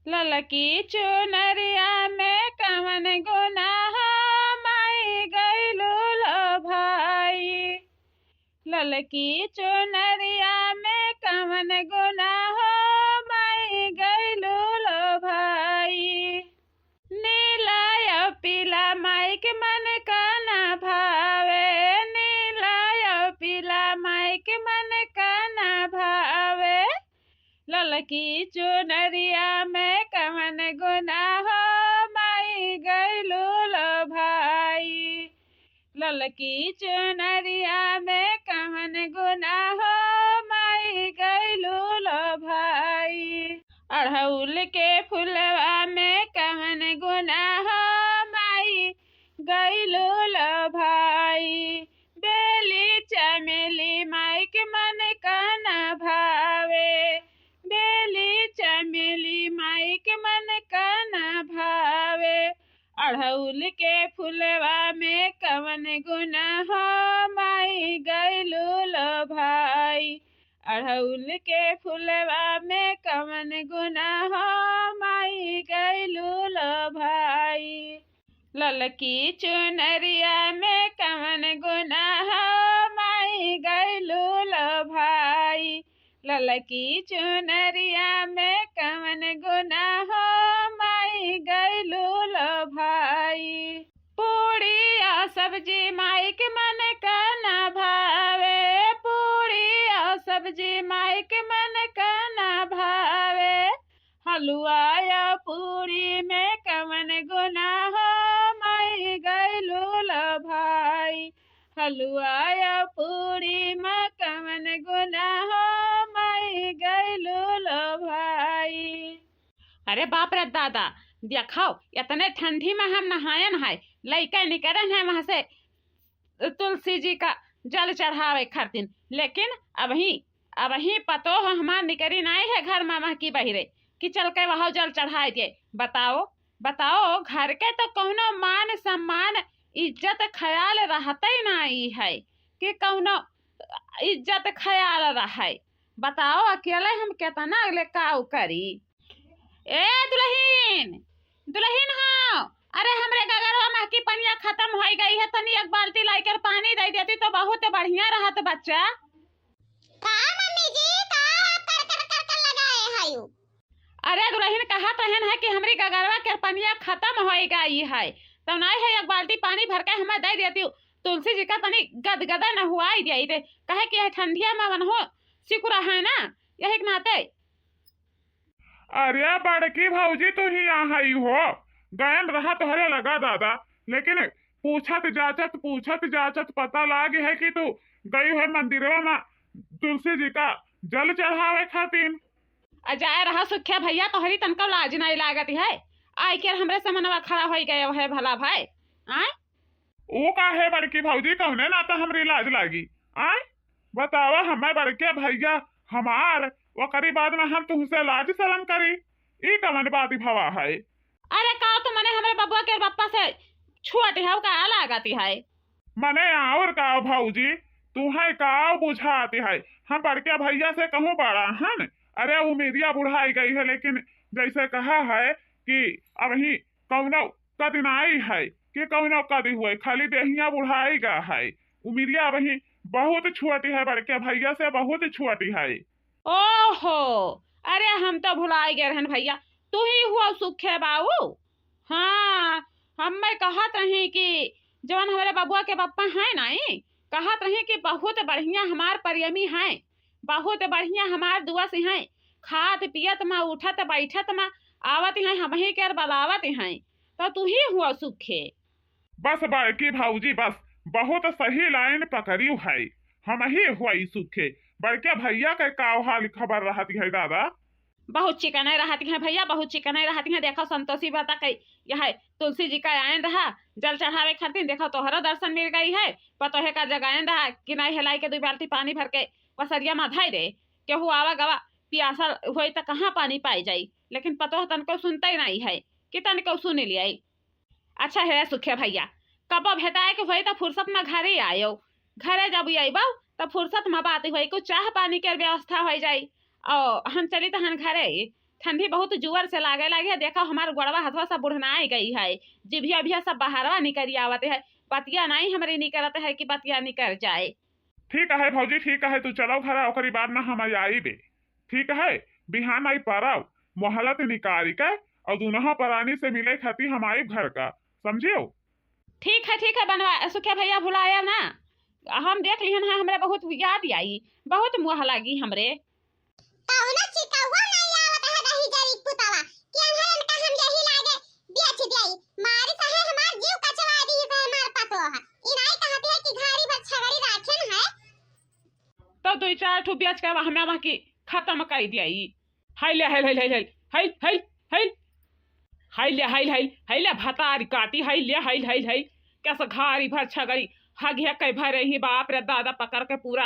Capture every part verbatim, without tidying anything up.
ललकी चुनरिया में कवन गुनाह माई गइलू लो भाई। ललकी चुनरिया में कवन गुनाह माई गइलू लो भाई। नीला या पीला माई के मन का ना भावे, नीला या पीला माई के मन का ना भावे। ललकी चुनरिया में कवन गुनाह माई गइलू लो भाई। ललकी चुनरिया में कवन गुनाह माई गइलू लो भाई। अड़हुल के फुलवा में कवन गुनाह माई गइलू लो भाई। बेली चमेली माई के मन का ना भावे, बेली चमेली माई के मन का ना भावे। अड़हुल के फुलवा में कवन गुनाह माई गइलू लो भाई। अड़हुल के फुलवा में कवन गुनाह माई गइलू लो भाई। ललकी चुनरिया में कवन गुनाह माई गइलू लो भाई। ललकी चुनरिया में कवन गुनाह माई गइलू लो भाई। पूड़िया सब्जी माई के मन का ना भावे, पूड़िया सब्जी माई के मन का ना भावे। हलुआ या पूड़ी में कवन गुनाह माई गइलू लो भाई। हलुआ या पूड़ी में कवन गुनाह माई गइलू लो भाई। अरे बाप रे दादा, देखाओ, इतने ठंडी में हम नहायन है, लइका निकरन है वहाँ से तुलसी जी का जल चढ़ावे खातिर, लेकिन अबही, अबही पतोह हमार निकरी नाई है घर मा महकी बहिरे कि चल के वहाँ जल चढ़ाए दे। बताओ, बताओ, घर के तो कौनो मान सम्मान, इज्जत ख्याल रहते नाई है कि कौनो इज्जत ख्याल रहे। बताओ, अकेले हम केतना अगले काव करी? ए दुलहिन, दुलहिन हो, अरे हमरे गगरवा महकी पनिया खतम होइ गई है, तनी एक बाल्टी लाइकर पानी दइ देती तो बहुत बढ़िया रहत बच्चा। का मम्मी जी, का आप कर कर कर कर लगाए हयू? अरे दुलहिन, कहत रहन है कि हमरी गगरवा के पनिया खतम होइ गई है, तो नाई है एक बाल्टी पानी भर के हमें दइ देती, तुलसी जी का तनी गदगदा नहुआई दियाई दे, कहे कि यह ठंडिया में वनहो सिकुरा है ना, यही के नाते। अरे बड़की भौजी, तू ही यहाँ आई हो, गयन रहा तोहरे लगा दादा, लेकिन पूछत जाचत, पूछत जाचत पता लाग है कि तू गई है मंदिरवा में तुलसी जी का जल चढ़ावे खातिर। आ जाए रहा सुख्या भैया, तोहरी तनको लाज नहीं लागत है, आई के हमरे समनवा खड़ा होइ गए है भला भाई, आय? ऊ काहे बड़की भौजी, कौने नाता हमरी लाज लागी? आय, बतावा, हमें बड़के भैया हमार, ओकरी बाद में हम तुमसे लाज शरम करी? ई कवन बात भवा है? अरे का तू मने हमरे बबुआ के पप्पा से छोट है, का लागती है? मने और का भौजी, तुहे का बुझाती है? हम बड़के भैया से कहूँ बड़ा हन? अरे उमिरिया बुढ़ाई गई है, लेकिन जैसे कहा है कि अबही कौनो कद नाई है कि कौनो कद हुए, खाली देहिया बुढ़ाई गा है। उमिरिया अबही बहुत छोटी है, बड़के भैया से बहुत छोटी है। ओहो, अरे हम तो भुलाई गए रहन भैया, तू ही हुआ सुखे बाऊ। हाँ, हम मैं कहत रही कि जवन हमरे बबुआ के पप्पा हैं नाई, कहत रही कि बहुत बढ़िया हमार प्रेमी हैं, बहुत बढ़िया हमार दुआ से हैं, खात पियत मा, उठत बैठत मा, आवत हैं, हमही के बलावत हैं, तो तू ही हुआ सुखे। बस बड़की भौजी, बस बहुत सही लाइन पकड़ियो है, हमही हुआ सुखे। बड़के भैया के का हाल खबर रहती है दादा? बहुत चिकने रहती हैं भैया, बहुत चिकने रहती हैं। देखो संतोषी बता कई यह तुलसी जी का आयन रहा जल चढ़ावे खातिर, देखो तोहरो दर्शन मिल गई है, पतोहे का जगायन रहा कि नहीं हेलाई के दो बाल्टी पानी भर के पसरिया मा धई दे, केहू आवा गवा पियासल होई त कहाँ पानी पाई जाई, लेकिन पतोह तनको सुनते ही नहीं है कि तनको सुन लियाई। अच्छा हे सुखे भैया, कबो भेटाए के होई त फुर्सत मा घरे आयो, घरे जब अइबो त फुर्सत मा बात होई, कुछ चाह पानी के व्यवस्था हो जाई। और हम चली तहन घरे, ठंडी बहुत जोर से लागे लागे है। देखो, हमार गोड़वा हथवा सब बुढ़नाए गई है, जिभिया अभिया सब बहरवा निकरी आवत है। बतिया नहीं हमरे निकरत है कि बतिया निकर जाए। ठीक है भौजी, ठीक है, तू चलो घर, ओकरी बाद में हम आइबे। ठीक है, बिहान आई परब, मोहलत निकारी के और दुनहा परानी से मिले खातिर हम आइब घर का, समझियो? ठीक है, ठीक है, बनवा, सुखिया भैया भुलाया ना, हम देख लिहन है, हमरा बहुत याद आई, बहुत मोह लागी हमरे। कौनो चिकौआ नहीं आवत है दही जरी पुतवा, कि अनहरन का हम यही लागे बेच देई। मारी सहे हमार जीव कचवा दी है हमार पतोह। ई नाई कहती है कि घारी भर छगड़ी राखेन है। तो दुई चार ठो बेच के हमें वहाँ की खत्म कर दिया ई। हाय ले, हाय, हाय, हाय, हाय, हाय, हाय, हाय। हाय ले, हाय, हाय, हाय ले, भतारी काटी, हाय ले, हाय, हाय, हाय। कैसे घारी भर छगड़ी, हगिया कई भरे ही, बाप रे दादा, पकड़ के पूरा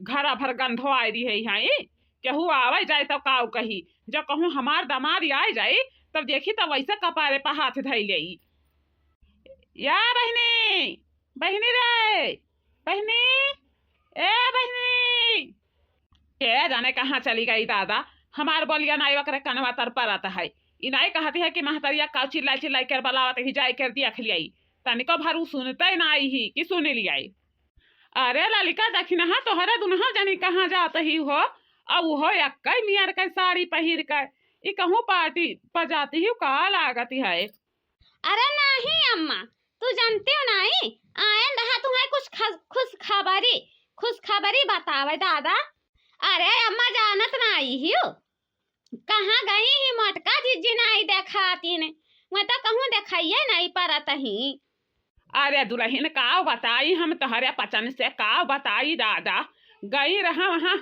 घरा भर गंधो आए रही है यहाँ, ई। केहू आवे जाए तो काऊ कही, जब कहूँ हमार दामाद आए जाए, तब देखी तब वैसे कपारे पर हाथ धई ले। या बहिनी, बहिनी रे, बहिनी, ए बहिनी, के जाने कहाँ चली गई दादा, हमार बोलिया नाई ओकरे कनवा तर परत है। ई नाई कहती है कि महतरिया का चिल्लाई चिल्लाई कर बलावत ही, जाए कर देख लियाई। तनिको भर उ सुनते नाई ही कि सुन लियाई। अरे ललिका दखिनहा, तोहरे दुनहा जनी कहाँ जात ही हो? अब उहो एक्कै मियर के साड़ी पहिर के ई कहूँ पार्टी पर जाती ही का लागत है? अरे नहीं अम्मा, तू जानती हो नहीं, आयन रहा तुम्हें कुछ खस-, खुशखबरी, खुशखबरी बतावे दादा। अरे अम्मा जानत नहीं हियो, कहाँ गई ही मोटका जिज्जी नहीं देखाती ने, मैं तो कहूँ देखाइए नहीं परत ही। अरे दुलहिन, का बताई हम तोहरे पचन से, का बताई दादा। गई रहा वहाँ,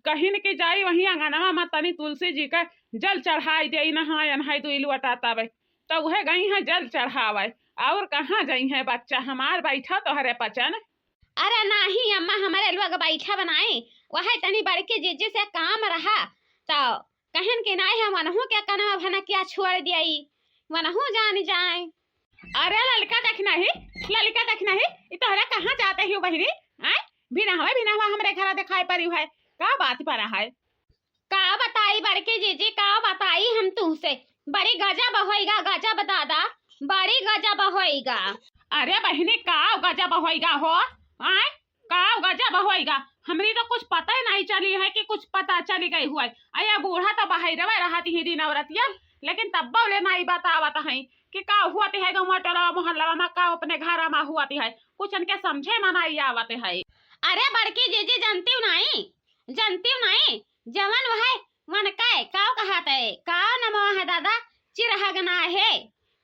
कहिन कि जाई वहीं अंगनवा में तनी तुलसी जी के जल चढ़ाई देई, नहायन है दुई लोटा तबे। तो उहे गई हैं जल चढ़ावे, और कहाँ जाई हैं बच्चा हमार, बैठा तोहरे पचन। अरे नाही अम्मा, हमरे लोग बैठा बनाई, वह तनी बड़की जिज्जी से काम रहा, तो कहन कि नाही हम वनहू के कनवा भनकिया छोड़ दियाई, वनहू जान जाए। अरे ललिका देख नाही, ललिका देख नाही, ई तोहरा कहाँ जाते ही बहिनी? आय, बिनहवा बिनहवा हमरे घरा दिखाई पड़ी है, का बात पर है? का बताई बड़की जिज्जी, का बताई हम तुहसे, बड़ी गजब होइगा, गजब दादा, बड़ी गजब होइगा। अरे बहिनी, का गजब होइगा हो? आय, का गजब होइगा? हमरी तो कुछ पता ही नहीं चली है कि कुछ पता चली गई हुआ। अरे बूढ़ा तो बहरवे रहती है दिन औरतिया, लेकिन तब्बो ले नहीं बतावत है कि का हुआ है गाँव टोला मोहल्ला में, का अपने घर में हुआ है, कुछ इनके समझे में नहीं आवत है। अरे बड़की जिज्जी, जानती हूँ नहीं, जानती हूँ नहीं, जवन वह मन के, काव कहात है, काव नमवा है दादा, चिरहगना है,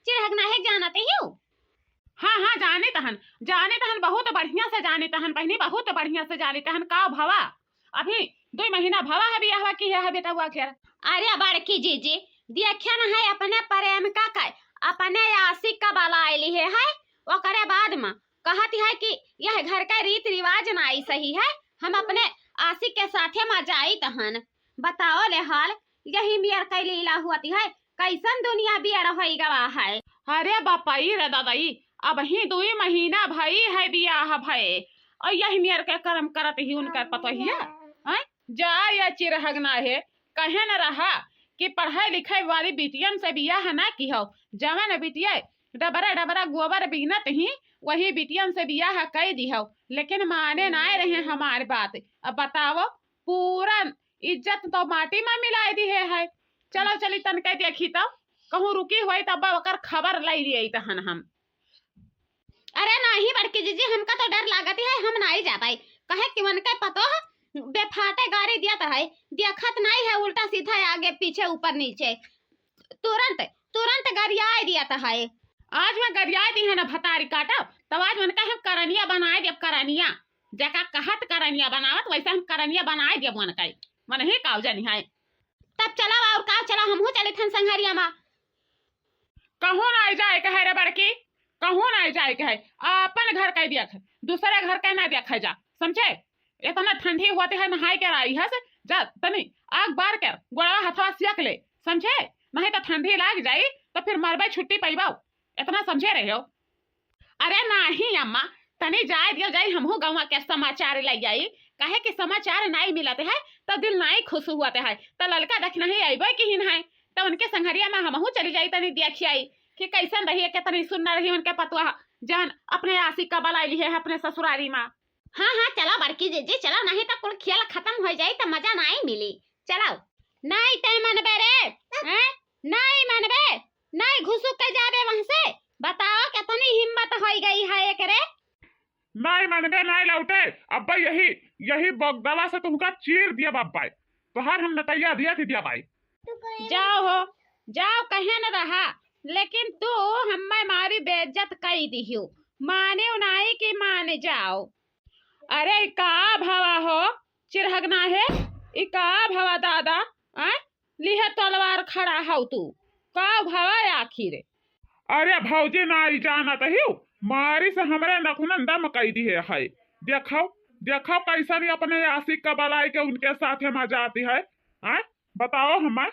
चिरहगना है, जानत ही हो? हाँ, हाँ, जानित हन, जानित हन, बहुत बढ़िया से जानित हन बहिनी, बहुत बढ़िया से जानित हन। काव भवा, अभी दुई महीना भवा है बियाहवा किहे है बेटवा खेर। अरे बड़की जिज्जी, देखियन है अपने प्रेम का, का, अपने आशिक का बलाए लिहे है, ओकरे बाद में कहत है कि यह घर का रीत रिवाज नाई सही है, हम अपने आशिक के साथे मा जाइत हन। बताओ ले हाल, यही मियर कै लीला हुअत है, कैसन दुनिया बियड़ होई गवा है। अरे बापाई रे दादाई, अबही दुई महीना भई है बियाह भये, और यही मियर के करम करत ही उनकर पतोहिया। हैं? जा या चिरहगना है, कहे न रहा कि पढ़े लिखे वाली बिटियन से बियाह ना किहो, जवन बिटिया डबरा डबरा गोबर बीनत ही, वही बिटियन से बियाह कई दिहो, लेकिन माने नाय रहे हमार बात। अब बताओ, पूरा इज्जत तो माटी में मिलाए दिहे है। चलो चली तनके देखी तो, कहूँ रुकी होई तब ओकर खबर लई लिये तहन हम। अरे नाही बड़की जिज्जी, हमका तो डर लागत है, हम नाही जा पाई, कहे कि उनके पतोह बेफाटे गारी दियत है, देखत नाही है, उल्टा सीधा आगे पीछे ऊपर नीचे, तुरंत तुरंत गरियाए दियत है। आज मैं गरियाए दी है ना भतारी काटा, तब आज उनका हम करनिया बनाए देब, करनिया, जका कहत करनिया बनावत वैसे हम करनिया बनाए देब उनका, मन ही काव जनी है। तब चला और का चला, हमहू चलित हन संघरिया मा। कहूँ ना जाए के है रे बड़की, कहूँ ना जाए के है, अपन घर का देख, दूसरे घर का ना देखे जा, समझे? इतना ठंडी होती है, नहाए के आई है से, जा तनी आग बार कर गोड़वा हथवा सियक ले, समझे? नहीं तो ठंडी लाग जाई तो फिर मरबे छुट्टी पैबो, इतना समझे रहे हो। अरे नाही अम्मा, तनी जाए दियो जाई, हमहू गौवा के समाचार ले आई, काहे कि समाचार नाई मिलत है तो दिल नाई खुश हुअत है, तो ललका दखिनही अइबे किहिन है, तो उनके संघरिया मा हमहू चली जाई, तनी देखी आई कि कैसन रही, के तनी सुन रही उनके पतुआ, जहन अपने आशिक का बलाई लिहे है अपने ससुरारी मा। हाँ, हाँ, चला बड़की जीजी, चला, नहीं तो कुल खेल खत्म हो जाई तो मजा नहीं मिली। चलाओ। नहीं तय मनबे रे, हैं? नहीं मनबे, नहीं घुसुक के जाबे वहां से। बताओ कितनी हिम्मत होई गई है एकरे। नहीं मनबे, नहीं लौटे। अब्बा यही, यही बगदवा से तुमका चीर दिया बाबा। तोहार हम नतैया दिया थी दिया भाई। जाओ हो, जाओ, कहे न रहा, लेकिन तू हम्मे मारी बेइज्जत कई दिहियो। माने नाई कि मान जाओ। अरे, ई का भवा हो, चिरहगना है, ई का भवा दादा, आय? लिहे तलवार खड़ा हौ तू, का भवा आखिर? अरे भौजी, नाई जानत हिउ, मारी से हमरे नखुनन दम कई दिहे है। देखो, देखो कैसन ही अपने आशिक का बलाई के उनके साथे मजाती है, आय? बताओ हमें।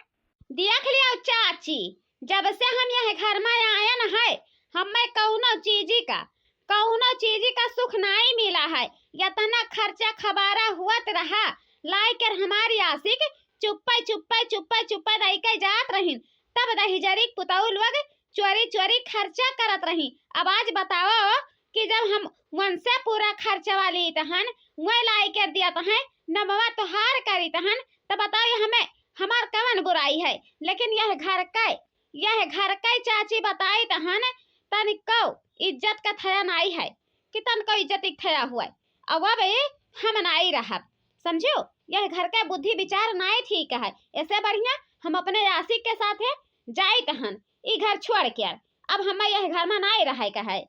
देख लियो चाची, जब से हम यह घर में आयन है, हमें कौनो चीजी का, कौनो चीजी का सुख नाई मिला है। इतना खर्चा खबारा हुअत रहा, लाई कर हमारी आशिक चुप्पे चुप्पे चुप्पे चुप्पे दई के जात रहीन। तब दहिजरी पुतऊ लोग चोरी चोरी खर्चा करत रही। अब आज बताओ कि जब हम उनसे पूरा खर्चा वाली तहन, वह लाई कर दिया तहन, नमवा तोहार करी तहन, तो बताओ ये हमें, हमार कवन बुराई है? लेकिन यह घर के, यह घर के चाची बताई तहन, तनिको इज्जत का थया नाई है कि तनिको इज्जत एक थया हुआ है। अब अब ये हम नाई रहब, समझियो? यह घर का बुद्धि विचार नाई ठीक है। ऐसे बढ़िया हम अपने आशिक के साथे जाई तहन, ई घर छोड़ के। अब हमें यह घर में नाई रहे का है।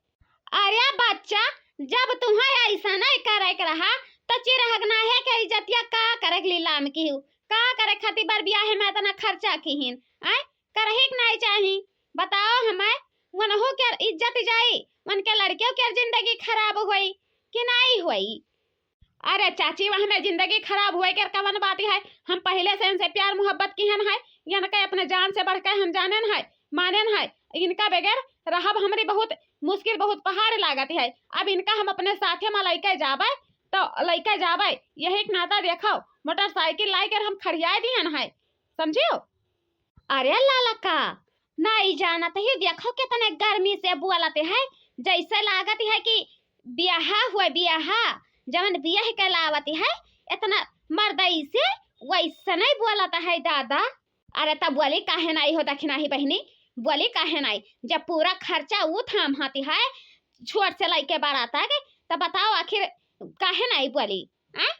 अरे बच्चा, जब तुम्हें ऐसा नहीं करे के रहा, तो चिरहगनाहे के इज्जतिया का करे के लीलाम किहू? का करे खातिर बर बियाहे में इतना खर्चा किहिन? आय, करही के नहीं चाही? बताओ हमें, उनहू के इज्जत जाई, उनके लड़कियों के जिंदगी खराब होई कि नहीं होई? अरे चाची, वह में जिंदगी खराब हुए के कवन बात है? हम पहले से इनसे प्यार मोहब्बत किहन है, इनके अपने जान से बढ़ के हम जानन है, मानन है। इनका बगैर रहब हमरी बहुत मुश्किल, बहुत पहाड़ लागत है। अब इनका हम अपने साथे में लइके जाबे, तो लइके जाबे, यही के नाता देखो, मोटरसाइकिल लाई कर हम खड़ियाए दिहन है, समझियो? अरे लाला का, नाई जानत ही, देखो कितने गर्मी से बोलत है, जैसे लागत है कि बियाहा हुए, बियाहा, जवन बियाह के लावत है, इतना मर्दई से वैसे नहीं बोलत है दादा। अरे तब बोली काहे नाई हो दखिनाही बहिनी, बोली काहे नाई? जब पूरा खर्चा ऊ थाम हाथी है, छोट से लइके बड़ा तक, तब बताओ आखिर काहे नाई बोली, आय?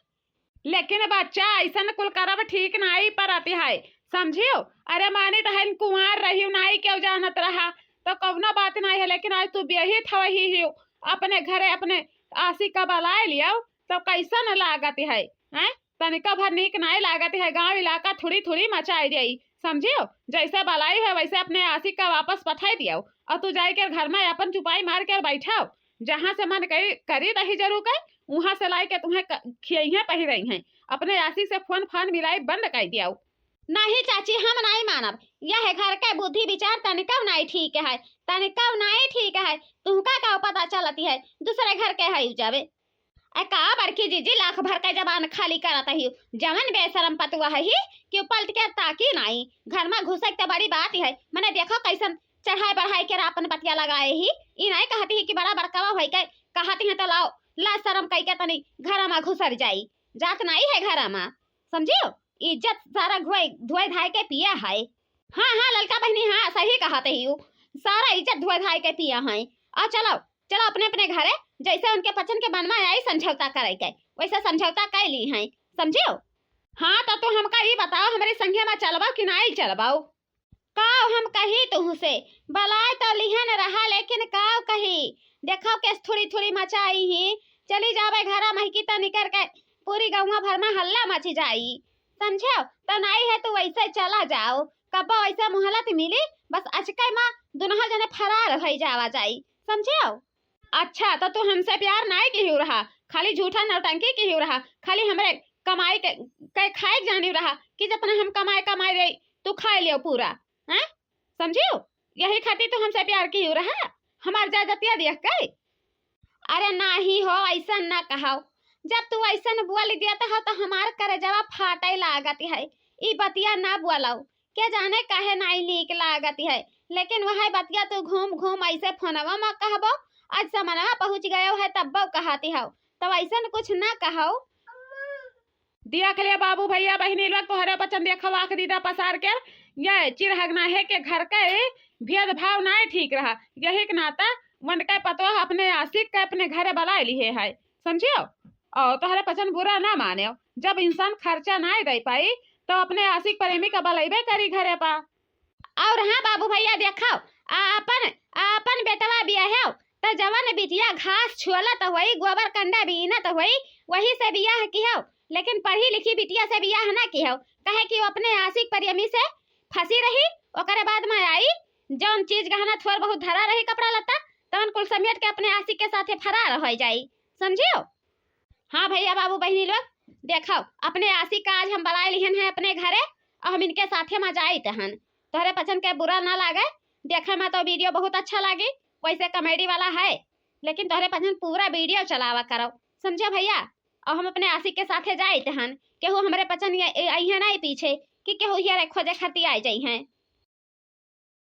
लेकिन बच्चा, ऐसन कुल करब ठीक नाई परत है, समझियो? अरे मानी तहन कुंवार रहियो, नाई केहू जानत रहा, तो कौनो बात नाई है, लेकिन आज तू बियहित हवही हियो, अपने घरे अपने आशिक का बलाए लियो, तो कैसन लागत है, हैं? तनिका भर नीक नाई लागत है, गांव इलाका थुड़ी थुड़ी मचाई जाई, समझियो? जैसे बलाई है वैसे अपने आशिक का वापस पठाई दियो, और तू जाई के घर में अपन चुपाई मार के बैठो, जहाँ से मन करी, करी दहिजरू के, उहाँ से लाई के तुम्हें क-, खियइहें पहिरइहें। अपने आशिक से फोन फान मिलाई बंद कर दियाऊ। नहीं चाची, हम नहीं मानब। यह घर के बुद्धि विचार तनिकव नहीं ठीक है, तनिकव नहीं ठीक है। तुहका का पता चलती है, दूसरे घर के है जावे। ए का बड़की जीजी, लाख भर के जबान खाली करत ही, जवन बेशरम पतुआ है ही कि पलट के ताकी नहीं। घर में घुसे के बड़ी बात है, मने देखो कैसन चढ़ाई बढ़ाई के आपन बतिया लगाए ही। ई नहीं कहती ही कि बड़ा बड़कावा होई के कहती है तो लाओ, लाज शरम कई के तनी घर में घुसर जाई। जात नहीं है घर में, समझियो? इज्जत सारा धोए, धोए धाए के पिया है। हाँ, हाँ, ललका बहिनी, हाँ, सही कहत ही, सारा इज्जत धोए धाए के पिया है। आ चलो, चलो अपने अपने घरे, जैसे उनके पचन के मन में आई समझौता करे के, वैसे समझौता कर ली है, समझियो? हाँ, तो तू हमका ई बताओ, हमरे संगे में चलबो कि नहीं चलबो? काव हम कही तुहसे, बलाए तो लिहन रहा, लेकिन काव कही? देखो केस थुड़ी थुड़ी मचाई ही, चली जावे घरा महकी त निकर के पूरी गौवा भर में हल्ला मच जाई, समझो? तो नाई है तू वैसे चला जाओ, कब्बो वैसे मोहलत मिली, बस अचके में दुनहा जने फरार भई जावा जाई, समझो? अच्छा, तो तू हमसे प्यार नाई किहियो रहा, खाली झूठा नौटंकी किहियो रहा, खाली हमरे कमाई के, के खाए के जानियो रहा कि जितना हम कमाए, कमाए दे, तू खाए लियो पूरा, हैं? समझियो? यही खातिर तू हमसे प्यार किहियो रहा, हमार जायजतिया दिया के? अरे नाही हो, ऐसन ना कहो। जब तू ऐसन बोल देत हो तो हमार करेजवा फाटे लागत है। ई बतिया ना बोलो के जाने काहे नाई नीक लागत है, लेकिन वह बतिया तू घूम घूम ऐसे फोनवा में कहबो, आज समनवा पहुँच गयो है तब्बो कहती हौ, तब ऐसन कुछ ना कहौ। देख ले बाबू भैया बहिनी लोग, तोहरे बचन देखो आँख दीदा पसार के, ये चिरहगनाहे के घर के भेदभाव नाई ठीक रहा। यही के नाता वनके पतोह अपने आशिक के अपने घरे बलाए लिहे है, समझियो? और तोहरे बचन बुरा ना माने, जब इंसान खर्चा नाई दे पाई तो अपने आशिक प्रेमी का बलैबे करी घरे पा। और हाँ बाबू भैया देखो, आपन, आपन बेटवा बियाहेव, त जवन बिटिया घास छुअलत होई, गोबर कंडा बीनत होई, वही से बियाह किहेव। लेकिन पढ़ी लिखी बिटिया से बियाह ना किहेव, काहे कि वो अपने आशिक प्रेमी से फंसी रही। ओकरे बाद में आई जौन चीज गहना थोर बहुत धरा रही, कपड़ा लत्ता, तवन कुल समेट के अपने आशिक के साथे फरार हो जाई, समझियो? हाँ भैया बाबू बहिनी लोग, देखो, अपने आशिक का आज हम बलाए लिहन है अपने घरे, और हम इनके साथे में जाइत हन। तोहरे पचन के बुरा ना लागे, देखे में तो वीडियो बहुत अच्छा लागी, वैसे कॉमेडी वाला है, लेकिन तोहरे पचन पूरा वीडियो चलावा करो, समझे भैया? और हम अपने आशिक के साथे जाइत हन, केहू हमरे पचन ये, ये अइहे नहीं पीछे कि केहू हियरे खोजे खातिर आए जाइ हैं।